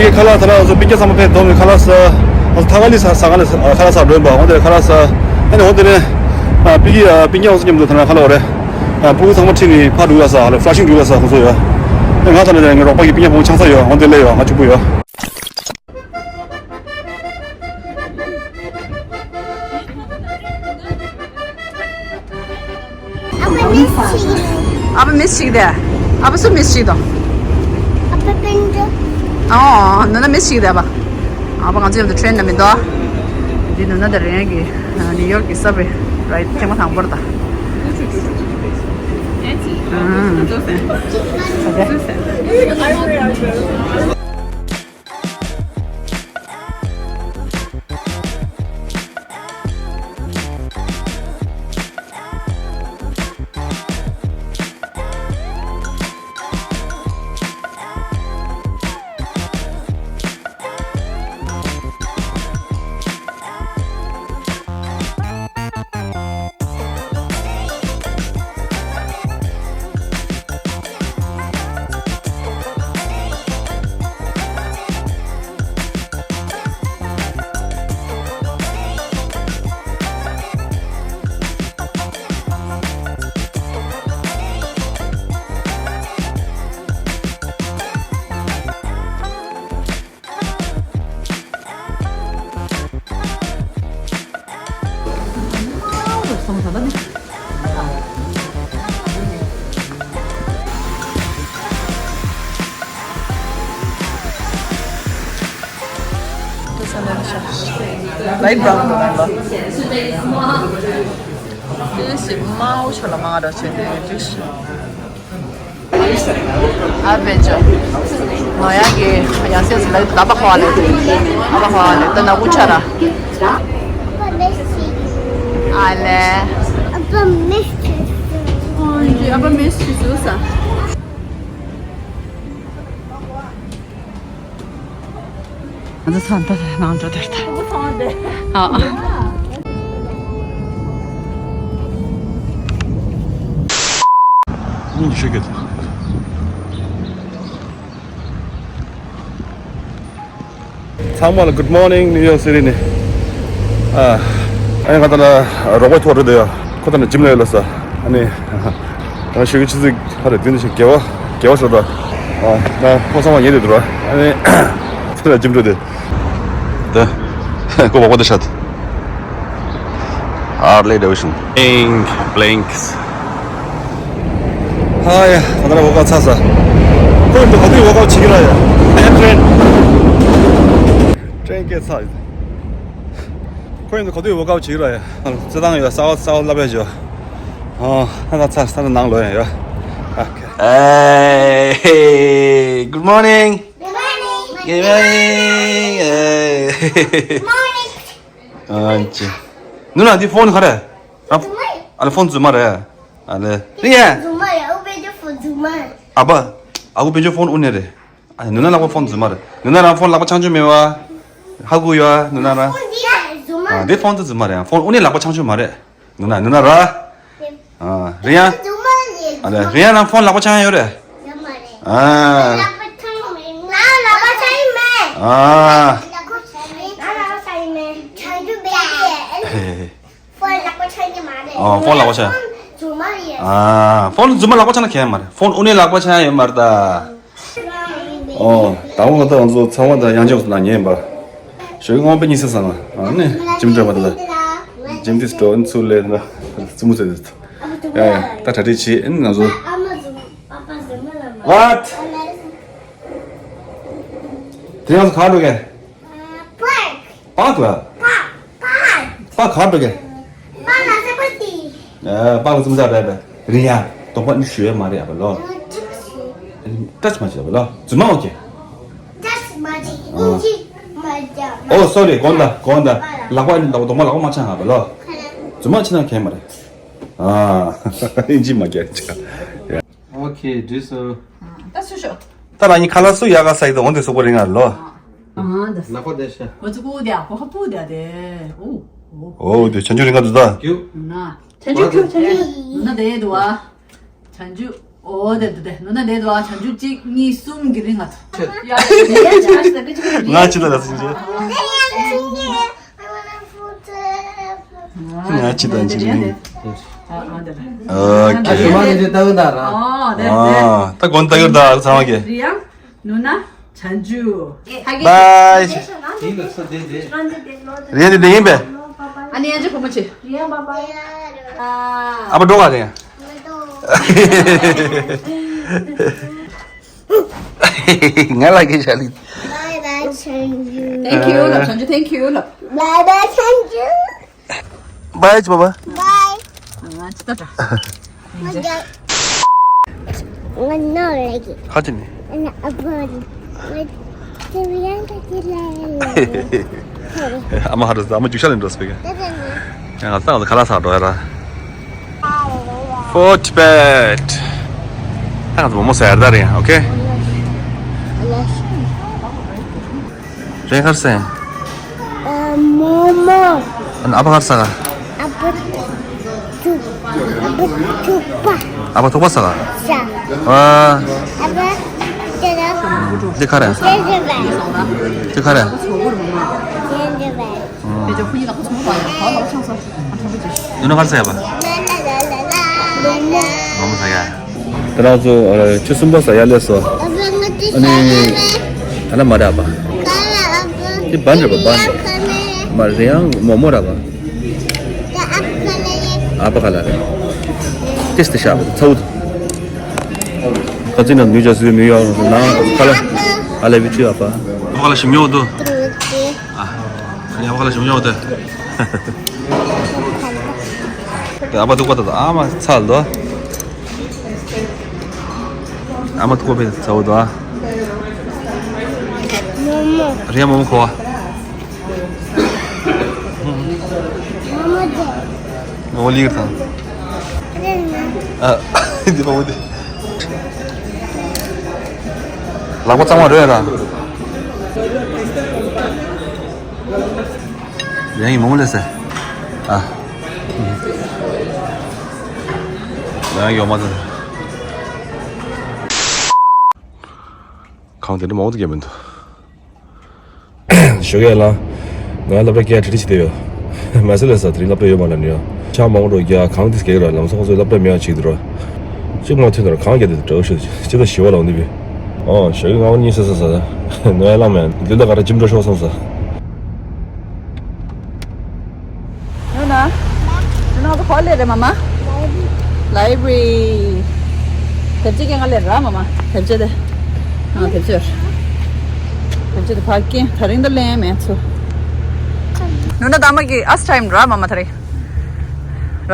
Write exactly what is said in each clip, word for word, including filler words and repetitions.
ཁ་ལག་ད་ལ་ཚོ་སྤུན་ཀྱག་ཚང་མ་ཕེབས་དོ་མི་ཁ་ལག་ས། ཨ་ཐ་ཀ་ལི་ས་ས་ག་ལ་ཁ་ལག་ས་འགྲོ་ཡིན་པ་འོ་དེ་ཁ་ལག་ས། ཨ་ནི་འོ་དེ་ནས་སྤུན་ཀྱག་སྤུན་ཀྱག་ཚོ་མཉམ་དུ་ད་ལ་ཁ་ལག་འོ་རེད། སྤུ་གུ་ཚང་མ་ཁྲིད་ནས་ཕར་འགྲོ་ལ་ས་ཧ་ལ་ཕ་ལ་ཤིང་འགྲོ་ལ་ས་ཁོང་ཚོ་ཡོད། ཨ་ང་ད་ལ་ངའི་རོགས་པ་གི་སྤུན་ཀྱག་བུ་ཆང་ས་ཡོད་འོ་དེ་ལས་ཡོད་ང་གཅིག་པུ་ཡོད། ཨ་ཕ་མིས་ཅིག་དེ། ཨ་ཕ་སུ་མིས་ཅིག་དང་། ཨ་ཕ་པིན་ཏྲ། ཨོ་ནུ་ན་མིས་ཅིག་དེ་ཨ་ཕ། ཨ་ཕ་ང་ཚོ་མཉམ་དུ་ཊེན་ནང་མི་འདུག་འདི་ནུ་ན་དང་རེན་གྱི་ནིའུ་ཡོག་གི་སབ་ཝེ་རའིཌ་ཐེངས་མ་དང་པོ་རེད་ད། Light brown. This is Mao Chalamara. ཨ་བེ་ཅོ། ང་ཡང་གི་ཡང་སེ་ཟི་ལ་ད་ཨ་ཕ་ཁ་བ་ལེ། ཨ་ཕ་ཁ་བ་ལེ་ད་ན་གུ་ཆ་ར། ཨ་ལེ། ཨ་ཕ་མིས་ཨ་ཕ་མིས་ཞུ་ས། ང་ཚོ་ཚང་མ་ནང་འགྲོ་དེར་ད། ཨ། སྙིང་ཤོད་ཀྱི་འདུག་ཚང་མ་ལ་good morning New York City ནས། ཨ་ཨ་ང་ད་ལ་རོགས་པའི་ཐོག་འགྲོ་དེ་ཡ། ཁོ་ད་ནི་ཇིམ་ལ་ཡོད་ལ་ས། ཨ་ནི་ང་ཞུ་གི་ཆི་ཟིག་ཧ་རེ་དུས་ནི་ཞིག་རྒྱལ་བ་རྒྱལ་བ་ཤོད་ད། ཨ་ན་ཁོ་ཚང་མ་ཉེ་དེ་འགྲོ། ཨ་ནི་ཁྱེད་ལ་ཇིམ་འགྲོ་དེ། ད་ཁོ་བག་པ་དེ་ཤད། Harley Davidson. Blank, blanks. ཧ་ཡ། ད་ལྟ་ཝོག་ཨའུཊ་ཚར་ས། ཁོ་འདི་ག་དུས་ཝོག་ཨའུཊ་བྱེད་ཀྱི་ར་ཡ། ཨེ་ཊེན། ཊེན་སྐད་ཚར། ཁོས་འདི་ག་དུས་ཝོག་ཨའུཊ་བྱེད་ཀྱི་ར་ཡ། རྩེད་ཐང་ཡོད་གསར་པ་གསར་པ་ལབ་ཡ་ཅོ། ཨ་ད་ཚར་ས་ད་ནང་ལོག་ཡ་ཡོད། ཨོ་ཁེ། Hey, hey, good morning. Good morning. Good morning. Hey. Morning. ཨ་ཅེ། ནུ་ན་འདི་ཕོན་ག་རེ། ར། རྫུན་མ་རེད། ཨ་ལེ་ཕོན་རྫུན་མ་རེད། ཨ་ལེ། རི་ཡ། རྫུན་མ་རེད། ཨུ་པེ་ཅོ་ཕོན་རྫུན་མ་རེད། ཨ་ཕ། ཨ་ཁུ་དཔལ་འབྱོར་ཕོན་དངོས་གནས་རེད། ཨ་ནུ་ན་ལག་པ་ཕོན་རྫུན་མ་རེད། ནུ་ན་རང་ཕོན་ལག་པ་འཆང་ཆོག་མེད་པ། ཧ་གོ་ཡོད་ཨ་ནུ་ན་རང་། ཕོན་འདི་རྫུན་མ་ཨ་རེད། འདི་ཕོན་དེ་རྫུན་མ་རེད། ཕོན་དངོས་གནས་ལག་པ་འཆང་ཆོག་མ་རེད། ནུ་ན་ནུ་ན་ར། ཨ་རི་ཡ། རྫུན་མ་རེད། ཨ་ལེ་རི་ཡ་རང་ཕོན་ལག་པ་འཆང་ཡོད་རེད། རྫུན་མ་རེད། ཨ། ལག་པ་འཆང་མེད། ང་ལག་པ་འཆང་ཡི་མེད། ཨ། ལག་པ་འཆང་ཡི་མེད། ང་ལག་པ་འཆང་ཡི་མེད། བྱང་ཆུབ་བེ་ཡེ། ཧེ་ཧེ། ཕོན་ལག་པ་འཆང་གི་མ་རེད། ཨོ་ཕོན་ལག་པ་འཆང་། རྫུན་མ་རེད། ཨ་ཕོན་རྫུན་མ་ལག་པ་འཆང་ན་གལ་མ་རེད། ཕོན་དངོས་གནས་ལག་པ་འཆང་ཡོད་མ་རེད་ད། ཨོ་དང་པོ་ང་ད་ང་ཚོ་ཚང་མ་ད་ཡང་ཅོག་ལ་ཉན་པ། ཞོགས་ཀྱི་སྔོན་པོ་གཉིད་སད་སོང་ང་། ཨ་ནི་ཇིམ་འགྲོ་མ་ད་ད། ཇིམ་དེ་སྤྲོ་ཨ་ནི་ཚུར་སླེབས་ན་རྩེད་མོ་རྩེ་དུས། ཡ་ཡ་ད་གྲ་སྒྲིག་བྱེད། ཨ་ནི་ང་ཚོ། What? དེ་ང་ཚོ་ག་འགྲོ་གི། པཱག་ལ། པཱག་པཱག་ག་འགྲོ་གི། པཱག་ལ་རྩེད་མོ་རྩེ། ཨ་པཱག་ལ་རྩེད་མོ་རྩེ་རེད་པས། རི་ཡ་དོགས་པ་ནི་ཞུ་ཡ་མ་རེད་ཨ་པ་ལོ། ཏྲ་ཅི་མ་བྱེད་པ་ལོ། རྫུན་མ་འོ་ཀེ། Oh sorry དགོངས་དག་དགོངས་དག་ལག་པ་ལག་པ་དོགས་པ་ལག་པ་མ་འཆང་ཨ་པ་ལོ། རྫུན་མ་བྱེད་ན་གལ་མ་རེད། ཨ་ཨིན་ཇི་མ་རྒྱག་ཅག Okay, do so. ད་སུ་ཤོག་ད་རང་ཉིད་ཁ་ལག་སུ་ཡག་ག་ས་ཡི་ད་འོན་ཏེ་སུ་པོ་རིང་ང་ལོ། ཨ་ད་ལག་པ་བདེ་ཤ། ཁོ་ཚོ་ཀུ་དེ་ཨ་ཁོ་ཧ་པུ་དེ་དེ། ཨོ་ཨོ། ཨོ་དེ་ཆན་ཆུ་རིང་ང་འདུག་ད། ཀྱུ། ན་ཆན་ཆུ་ཀྱུ་ཆན་ཆུ་ན་དེ་དུ་བ། ཆན་ཆུ། ཨོ་དེ་དེ་དེ་ནོ་ན་དེ་དོ་ཨ་ཆང་ཆུ་གཅིག་གཉིས་གསུམ་གྱི་རིང་ང་ཐོ། ཡ་ཡ་ཡ་ཅི་ད་ཅི་ང་ཅི་ད་ལ་སིང་ཅེ། ང་ཅི་ད་ཅི་རིང་། ཨོ་ཁེ། ཨ་ད་གོན་ད་གར་ད་ཚང་མ་གེ། རི་ཡང་ནོ་ན་ཆང་ཆུ། བའི། རི་ཡང་དེ་དེ་ཡིན་པས། ཨ་ནི་ཡང་ཅི་གོ་མ་ཆེ། ཨ་པ་འགྲོ་ག་རེད། ང་ལ་སྐད་ཆ་ལི། Bye bye, Chanju. Thank you, love, Chanju. Thank you, love. Bye bye, Chanju. Bye, Baba. Bye. ང་ཅི་ད་ད། ང་ནོར་རེད། ཧ་ཅི་ནི། ང་ཨ་ཕ་རེད། ང་ཏི་བི་ཡང་ད་ཅི་ལ་ཡ་ལ། ཨ་མ་ཧ་རུ་ཨ་མ་རྒྱུག་ཤ་ལེན་འགྲོ་སྤེ་གི། ད་ད་ང་། ཡང་ང་ཚང་ཁ་ལག་ཟ་འགྲོ་ཡ་ར། For Tibet. ད་ང་ཚོ་མོ་མོ་ཟ་ཡ་ད་རེད། ཨོ་ཁེ། རེད་ཁར་སེ། ཨ་མོ་མོ། ཨ་ཨ་ཕ་ཁར་ས་ག་ཨ་ཕ་ཐུག་ཨ་ཕ་ཐུག་པ། ཨ་ཕ་ཐུག་པ་ས་ག་ས། ཨ། ཨ་ཕ་དེ་ར། དེ་ཁ་རེ། དེ་རེ་བ། དེ་ཁ་རེ། དེ་རེ་བ། ཨ། ཡུ་ནོ་གར་ས་ཡ་པ། མོ་མོ་ས་ཡ། དེ་རང་ཚོ་ཆུ་གསུམ་པ་ས་ཡ་ལས་སོ། ཨ་ནི། ཨ་ན་མ་ར་པ། དེ་བན་ར་པ་བན། མ་རེ་ཡང་མོ་མོ་ར་པ། ཨ་པ་ཁ་ལ་རེ། ཏེས་ཏེ་ཤ་ཚའུ། ཁ་ཚིག་ན་ནུས་ཅག་སུའི་མི་ཡོང་ན་ཁ་ལ། ཨ་ལེ་བི་ཆུ་ཨ་པ། ཨ་པ་ཁ་ལ་ཞིམ་ཡོང་དུ། ཨ། ཨ་ནི་ཨ་པ་ཁ་ལ་ཞིམ་ཡོང་དུ། ཨ་པ་ཐུག་པ་ད་ཨ་མ་ཚལ་དོ། ཨ་མ་ཐུག་པ་ཚལ་དོ། རེ་མོ་མོ་ཁོ། ངོ་ལིར་དང་། ཨ། འདི་པ་འོ་འདི། ལག་པ་གཙང་མ་རེད་ར། ཡང་ཡིན་མོ་མོ་ལས་སེ། ཨ། ཡང་ཡོང་མ་ཐུབ། གང་དེ་འདྲ་མང་པོ་ཐུག་གི་མི་འདུག་ཞོགས་ཀས་ལ། ང་སློབ་གྲྭ་སྐད་ཁྲིད་ཁྲིད་བྱེད་དེ་ཡོད། མ་སེ་ལ་ས་དེ་རིང་སློབ་གྲྭ་ཡོད་མ་ལ་ནི་ཡོད། ཆ་མང་པོ་འགྲོ་རྒྱ་གང་དེ་སྐད་ར་ལམ་སང་ཚོའི་སློབ་གྲྭ་མེད་ཡ་ཆིག་དུ་ར། གཅིག་མ་ཐོན་དུ་ར་གང་རྒྱ་དེ་དུ་གྲོ་ཤོད་ཅི་ད་ཞི་བ་ལ་འོང་དེ་བི། ཨོ་ཞོགས་ཀས་ང་གཉིས་སེ་ས་ས་ས་ནོ་ཡ་ལང་མེན་འདི་ད་ག་ར་ཇིམ་འགྲོ་ཤོག་སོང་ས། ཡོང་ན། ཡོང་ན་ཁོ་ལེ་རེ་མ་མ། Library། དེབ་ཆ་ཀྱང་ང་ལེ་ར་མ་མ། དེབ་ཆ་དེ། ཨ་དེབ་ཆ། དེབ་ཆ་དེ་ཕ་ཀེ་ད་རིང་ད་ལེན་མེད་ཚུ། ཡོང་ན་ད་མ་གི་ཨས་ཊའིམ་ར་མ་མ་ད་རེ། ར།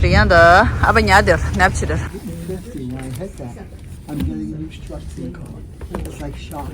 རི་ཡང་ད་ཨ་བ་ཉ་དེར་ནབ་ཆི་དེར། Fifty, I hit that. I'm getting a new Schwarzkopf. It's like shock.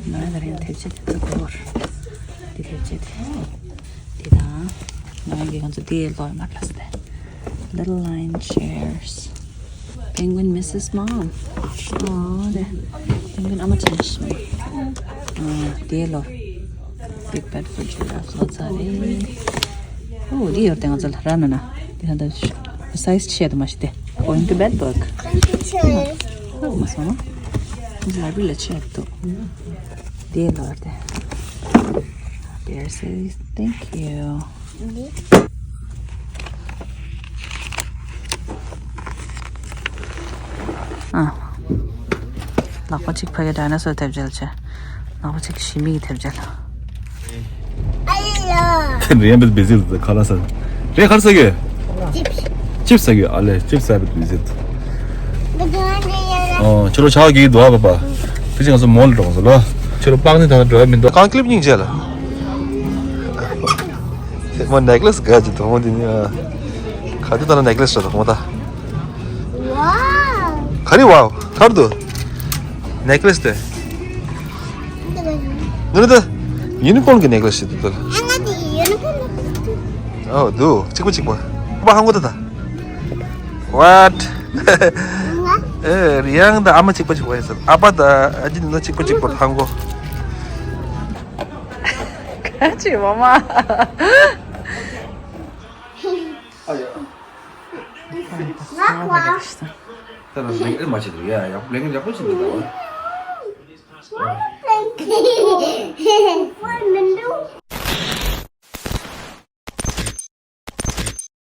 ང་ལ་རིང་དེབ་ཆ་དེ་ཚོ་སྐོར། འདི་དེབ་ཆ་དེ། འདི་དང་། ང་གི་ང་ཚོ་འདི་ལོ་མ་ལ་སྟེ། Little Lion Shares. Penguin misses mom. ཨོ་དེ། Penguin ཨ་མ་ཅན་ཤི་མ། ཨ་དེ་ལོ། Big bed for giraffe. ལོ་ཙཱ་རེད། ཨོ་འདི་ཡོད་དེ་ང་ཚོ་ལ་ར་ན་ན། འདི་ཧ་ད་སའི་ཛི་ཆེ་དུ་མ་ཤི་དེ། Going to bed book. Thank you, Chair. ཨོ་མ་སོང་ན། འདི་ལ་བི་ལ་ཆེ་དུ། དེ་ལོ་དེ། Bear says thank you. ཨ། ལག་པ་གཅིག་ཕ་གི་ཌའི་ནོ་སོར་དེབ་ཆ་ལ་བྱས། ལག་པ་གཅིག་ཞི་མི་གི་དེབ་ཆ་ལ། ཨ་ལ། ཁྱེད་རེད་ཡང་བེ་བེ་ཟིལ་དུ་ཁ་ལ་ས། རེད་ཁར་ས་གི། ཅིབས། ཅིབས་ས་གི་ཨ་ལེ་ཅིབས་ས་བེ་བེ་ཟིལ་དུ། ཨོ་ཁྱོད་རོ་ཆག་གི་འདུག་ཨ་པ་པ། ཕི་ཅི་ང་ཚོ་མོལ་འགྲོ་སོང་ལོ། ཁྱོད་རོ་པག་ནི་ད་འགྲོ་ཡ་མི་འདུག་གང་ཀི་ལིབ་སྙིང་རྗེ་ལ། མ་ནེག་ལེ་སི་ག་ཅི་དོ་འདི་ནི་ཨ། ག་དུ་ད་ན་ནེག་ལེ་སི་ར་དོ་མོ་ད། ཝའོ། ག་རེ་ཝའོ། གར་དུ། ནེག་ལེ་སི་དེ། ནུ་རེ་ད། ཡུ་ནི་ཀོརན་གི་ནེག་ལེ་སི་དེ་དུ། ཨ་ང་དེ་ཡུ་ནི་ཀོརན་གི། ཨོ་དུ་གཅིག་པ་གཅིག་པ། པ་ཧང་གོ་ད་ད། What? ཨེ་རི་ཡང་ད་ཨ་མ་གཅིག་པ་གཅིག་པ་ཡིན་ཟེར། ཨ་ཕ་ད་ཨ་ཅི་ནི་གཅིག་པ་གཅིག་པ་ཧང་གོ། ག་ཅི་མ་མ། ད་ལ་ལེགས་ཨེ་མ་བྱེད་དུ་ཡ་ཡག་ལེགས་ཡག་པོ་བྱེད་འདུག་ད་བ།